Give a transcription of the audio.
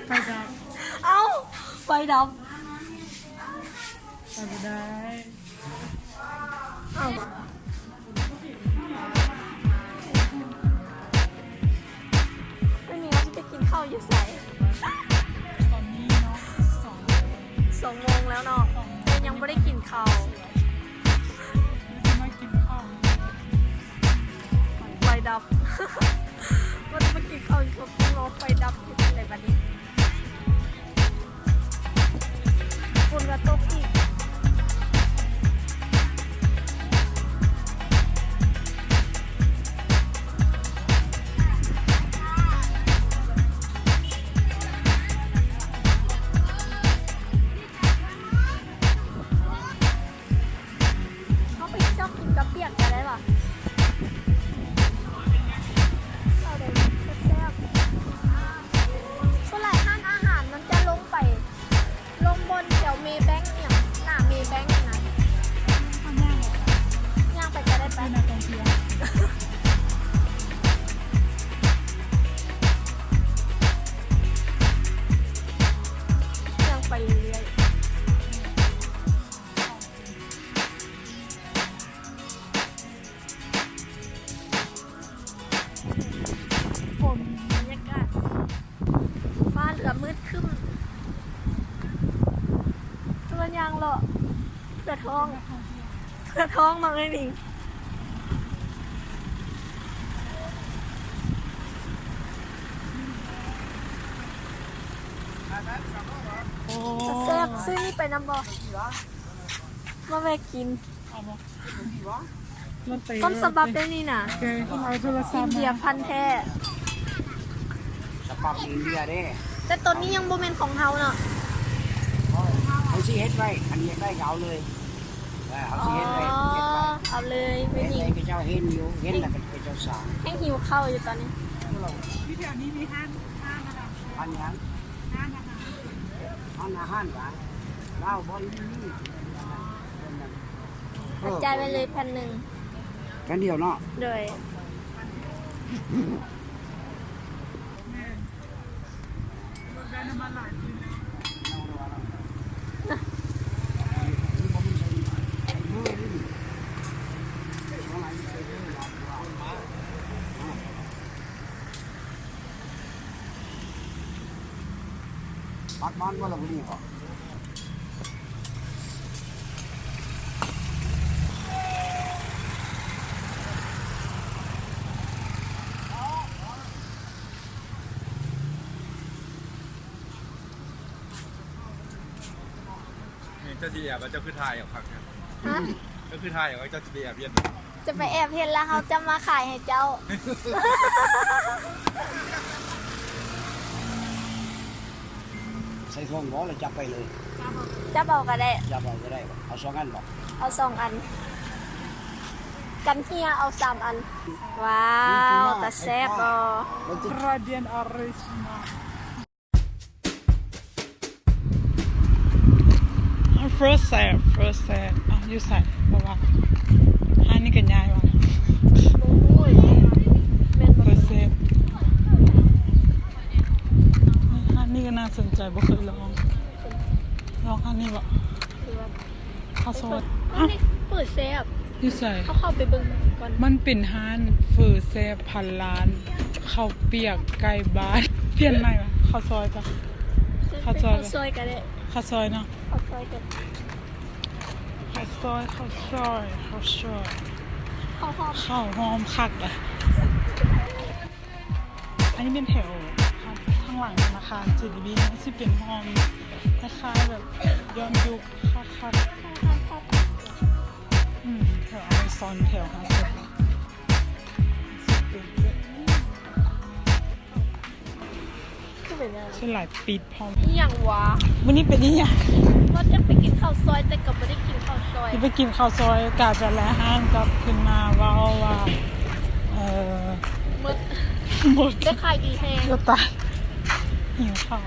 ໄຟດັບ ເອົ້າ ໄຟດັບ ໄປບໍ່ໄດ້ ເອົ້າ ມື້ນີ້ເຮົາຊິໄປກິນເຂົ້າຢູ່ໃສ? ຕອນນີ້ເນາະ ສອງໂມງ ສອງໂມງແລ້ວເນາະ ສອງໂມງ ແຕ່ຍັງບໍ່ໄດ້ກິນເຂົ້າ ແລ້ວຊິມາກິນເຂົ້າ ໄຟດັບ ວ່າຈະມາກິນເຂົ້າຢູ່ ເພາະວ່າໄຟດັບ ເຮັດຈັ່ງໃດບັດນີ້? ຝົນກໍຕົກອີກ. ເຮົາໄປຊອກກິນເຂົ້າປຽກກໍໄດ້ຫວາ? ເຂົ້າໄດ້ແຊບໆ. ສ່ວນຫຼາຍຮ້ານອາຫານມັນຈະລົງໄປ ລົງບ່ອນແຖວເມແບັງ ອີ່ຫຍັງ ໜ້າເມແບັງຫັ້ນນະ. ເຮົາຍ່າງໄປ ຍ່າງໄປກໍໄດ້ປະ? ເປັນນັກທ່ອງທ່ຽວ ຍ່າງໄປເລື້ອຍໆ. ຝົນ ບັນຍາກາດ ຟ້າເຫຼືອມືດຄຶ້ມ ເພື່ອຍ່າງເລາະ ເພື່ອທ້ອງ ເພື່ອທ້ອງເນາະເອື້ອຍໜິງ. ແຊບ ຊື້ນີ້ໄປນຳບໍ່? ມາແວະກິນ ເອົາບໍ່? ຕົ້ນສະບັບໄດ້ນີ້ນະ ໂອເຄ ເອົາໂທລະສັບ ອິນເດຍພັນແທ້ ສະບັບອິນເດຍເດ້. ແຕ່ໂຕນີ້ຍັງບໍ່ແມ່ນຂອງເຮົາເນາະ ເຮົາຊິເຮັດໄວ້ ຄັນເຮັດໄດ້ກໍເອົາເລີຍ. ເອີ ເຮົາຊິເຮັດໄວ້ ອໍ ເຮັດໄວ້ ເອົາເລີຍ ເຮັດໄວ້ ເຂົາເຈົ້າເຫັນຢູ່ ເຫັນແລ້ວກໍເຂົາເຈົ້າສັ່ງ. ແຮ່ງຫິວເຂົ້າຢູ່ຕອນນີ້. ຢູ່ແຖວນີ້ມີຮ້ານ ຮ້ານອາຫານ ຮ້ານຫຍັງ? ຮ້ານອາຫານ ຮ້ານອາຫານຫວາ? ລາວບໍ່ມີ ມີ ຈ່າຍໄວ້ເລີຍພັນໜຶ່ງ ພັນດຽວເນາະ. ໂດຍ. ປັກມັນບໍ່ລະມື້ນີ້ເກາະ? ນີ້ເຈົ້າຊິແອບ ເຈົ້າຄືຖ່າຍເອົາຄັກແທ້? ຮະ? ເຈົ້າຄືຖ່າຍເອົາ ເຈົ້າຊິໄປແອບເຮັດ? ຈະໄປແອບເຮັດ ແລ້ວເຮົາຈະມາຂາຍໃຫ້ເຈົ້າ. ໃສ່ຖົງບໍ່ ຫຼືຈັບໄປເລີຍ? ຈັບເອົາກໍໄດ້. ຈັບເອົາກໍໄດ້. ເອົາສອງອັນບໍ່? ເອົາສອງອັນ. ກັນເຮຍເອົາສາມອັນ. ວ້າວ ຕາແຊບບໍ່? Radiant Arishima. First serve, first serve. ເອົ້າ ຢູ່ໃສ? ບໍ່ວ່າ ຮ້ານນີ້ກໍຍ້າຍວ່າ First serve. ຮ້ານນີ້ກໍໜ້າສົນໃຈ ບໍ່ເຄີຍລອງ. ລອງຮ້ານນີ້ບໍ່? ເຂົ້າຊອຍ. ເອົ້າ ເປີດແຊບ. ຢູ່ໃສ? ເຮົາເຂົ້າໄປເບິ່ງກ່ອນ. ມັນເປັນຮ້ານເຝີແຊບພັນລ້ານ ເຂົ້າປຽກໄກ່ບ້ານ. ປ່ຽນໃໝ່ຫວາ? ເຂົ້າຊອຍປະ? ເຂົ້າຊອຍ ເຂົ້າຊອຍກໍໄດ້. ເຂົ້າຊອຍເນາະ. ເຂົ້າຊອຍກັນ. ເຂົ້າຊອຍ ເຂົ້າຊອຍ ເຂົ້າຊອຍ. ເຂົ້າຫອມ ເຂົ້າຫອມຄັກລະ. ອັນນີ້ແມ່ນແຖວທາງຫຼັງທະນາຄານ ເຈດີບີ ມັນຊິເປັນຫ້ອງຄ້າຍໆແບບຍ້ອນຍຸກຄັກໆ. ອືມ ແຖວອາເມຊອນ ແຖວຮາເຊັນ ຊິເປັນແບບນີ້. ຄືເປັນຫຍັງ? ສ່ວນຫຼາຍປິດ. ພ້ອມ ອີ່ຫຍັງຫວາ? ມື້ນີ້ເປັນອີ່ຫຍັງ? ວ່າຈະໄປກິນເຂົ້າຊອຍ ແຕ່ກໍບໍ່ໄດ້ກິນເຂົ້າຊອຍ. ຊິໄປກິນເຂົ້າຊອຍ ກາຍໄປຫຼາຍຮ້ານ ກັບຂຶ້ນມາເວົ້າວ່າ ເອີ ໝົດ ໝົດ ໄດ້ຂາຍດີແຮງ. ຈະຕາຍ ຫິວເຂົ້າ.